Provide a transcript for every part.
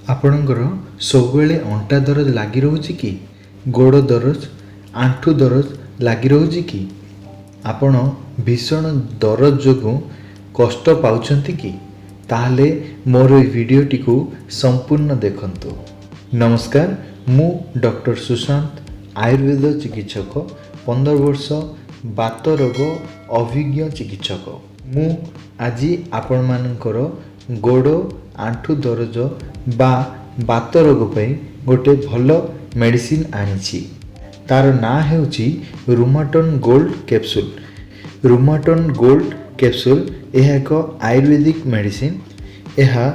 ଆପଣଙ୍କର ସବୁବେଳେ ଅଣ୍ଟା ଦରଜ ଲାଗି ରହୁଛି କି? ଗୋଡ଼ ଦରଜ, ଆଣ୍ଠୁ ଦରଜ ଲାଗି ରହୁଛି କି? ଆପଣ ଭୀଷଣ ଦରଜ ଯୋଗୁଁ କଷ୍ଟ ପାଉଛନ୍ତି କି? ତାହେଲେ ମୋର ଏହି ଭିଡ଼ିଓଟିକୁ ସମ୍ପୂର୍ଣ୍ଣ ଦେଖନ୍ତୁ। ନମସ୍କାର, ମୁଁ ଡକ୍ଟର ସୁଶାନ୍ତ, ଆୟୁର୍ବେଦ ଚିକିତ୍ସକ, 15 ବର୍ଷ ବାତ ରୋଗ ଅଭିଜ୍ଞ ଚିକିତ୍ସକ। ମୁଁ ଆଜି ଆପଣମାନଙ୍କର ଗୋଡ଼ ଆଣ୍ଠୁ ଦରଜ ବା ବାତ ରୋଗ ପାଇଁ ଗୋଟେ ଭଲ ମେଡ଼ିସିନ ଆଣିଛି। ତାର ନାଁ ହେଉଛି ରୁମାଟନ୍ ଗୋଲ୍ଡ କ୍ୟାପସୁଲ୍। ରୁମାଟନ୍ ଗୋଲ୍ଡ କ୍ୟାପସୁଲ୍, ଏହା ଏକ ଆୟୁର୍ବେଦିକ ମେଡ଼ିସିନ। ଏହା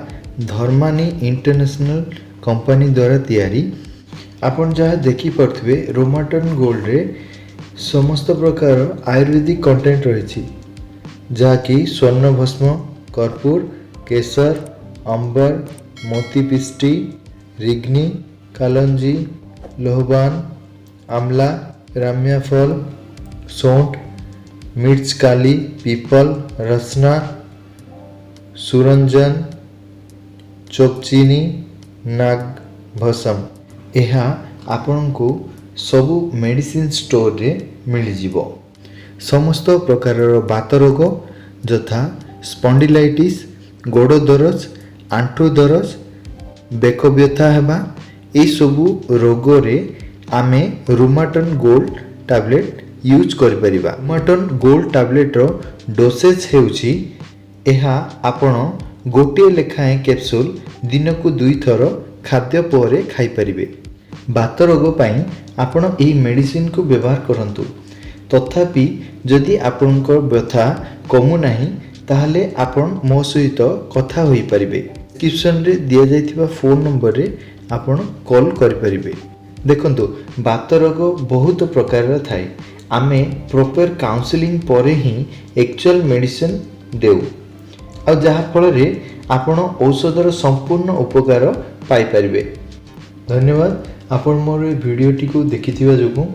ଧର୍ମାନୀ ଇଣ୍ଟରନ୍ୟାସନାଲ କମ୍ପାନୀ ଦ୍ୱାରା ତିଆରି। ଆପଣ ଯାହା ଦେଖିପାରୁଥିବେ, ରୋମାଟନ୍ ଗୋଲ୍ଡରେ ସମସ୍ତ ପ୍ରକାର ଆୟୁର୍ବେଦିକ କଣ୍ଟେଣ୍ଟ ରହିଛି, ଯାହାକି ସ୍ୱର୍ଣ୍ଣଭସ୍ମ, କର୍ପୂର, କେଶର, ଅମ୍ବର, ମୋତିପିଷ୍ଟି, ରିଗ୍ନି, କାଲଞ୍ଜି, ଲୋହବାନ, ଆମଲା, ରାମ୍ୟାଫଲ, ସୋଣ୍ଠ, ମିର୍ଚ କାଲି, ପିପଲ, ରସନା, ସୁରଞ୍ଜନ, ଚୋପଚିନି, ନାଗ ଭସମ। ଏହା ଆପଣଙ୍କୁ ସବୁ ମେଡ଼ିସିନ ଷ୍ଟୋରରେ ମିଳିଯିବ। ସମସ୍ତ ପ୍ରକାରର ବାତ ରୋଗ ଯଥା ସ୍ପଣ୍ଡିଲାଇଟିସ୍, ଗୋଡ଼ ଦରଜ, ଆଣ୍ଠୁ ଦରଜ, ବେକ ବ୍ୟଥା ହେବା, ଏଇସବୁ ରୋଗରେ ଆମେ ରୁମାଟନ୍ ଗୋଲ୍ଡ ଟାବଲେଟ୍ ୟୁଜ୍ କରିପାରିବା। ରୁମାଟନ୍ ଗୋଲ୍ଡ ଟାବଲେଟ୍ର ଡୋସେଜ୍ ହେଉଛି, ଏହା ଆପଣ ଗୋଟିଏ ଲେଖାଏଁ କ୍ୟାପସୁଲ୍ ଦିନକୁ ଦୁଇଥର ଖାଦ୍ୟ ପରେ ଖାଇପାରିବେ। ବାତ ରୋଗ ପାଇଁ ଆପଣ ଏହି ମେଡ଼ିସିନକୁ ବ୍ୟବହାର କରନ୍ତୁ। ତଥାପି ଯଦି ଆପଣଙ୍କ ବ୍ୟଥା କମୁନାହିଁ, ତାହେଲେ ଆପଣ ମୋ ସହିତ କଥା ହୋଇପାରିବେ। ଡିସ୍କ୍ରିପସନରେ ଦିଆଯାଇଥିବା ଫୋନ୍ ନମ୍ବରରେ ଆପଣ କଲ୍ କରିପାରିବେ। ଦେଖନ୍ତୁ, ବାତ ରୋଗ ବହୁତ ପ୍ରକାରର ଥାଏ। ଆମେ ପ୍ରପର୍ କାଉନସିଲିଂ ପରେ ହିଁ ଆକ୍ଚୁଆଲ୍ ମେଡ଼ିସିନ ଦେଉ, ଆଉ ଯାହାଫଳରେ ଆପଣ ଔଷଧର ସମ୍ପୂର୍ଣ୍ଣ ଉପକାର ପାଇପାରିବେ। ଧନ୍ୟବାଦ ଆପଣ ମୋର ଏ ଭିଡ଼ିଓଟିକୁ ଦେଖିଥିବା ଯୋଗୁଁ।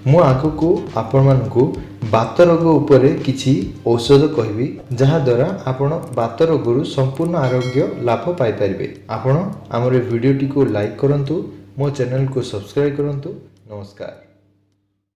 ମୁଁ ଆଗକୁ ଆପଣମାନଙ୍କୁ ବାତ ରୋଗ ଉପରେ କିଛି ଔଷଧ କହିବି, ଯାହାଦ୍ୱାରା ଆପଣ ବାତ ରୋଗରୁ ସମ୍ପୂର୍ଣ୍ଣ ଆରୋଗ୍ୟ ଲାଭ ପାଇପାରିବେ। ଆପଣ ଆମର ଏ ଭିଡ଼ିଓଟିକୁ ଲାଇକ୍ କରନ୍ତୁ, ମୋ ଚ୍ୟାନେଲକୁ ସବସ୍କ୍ରାଇବ୍ କରନ୍ତୁ। ନମସ୍କାର।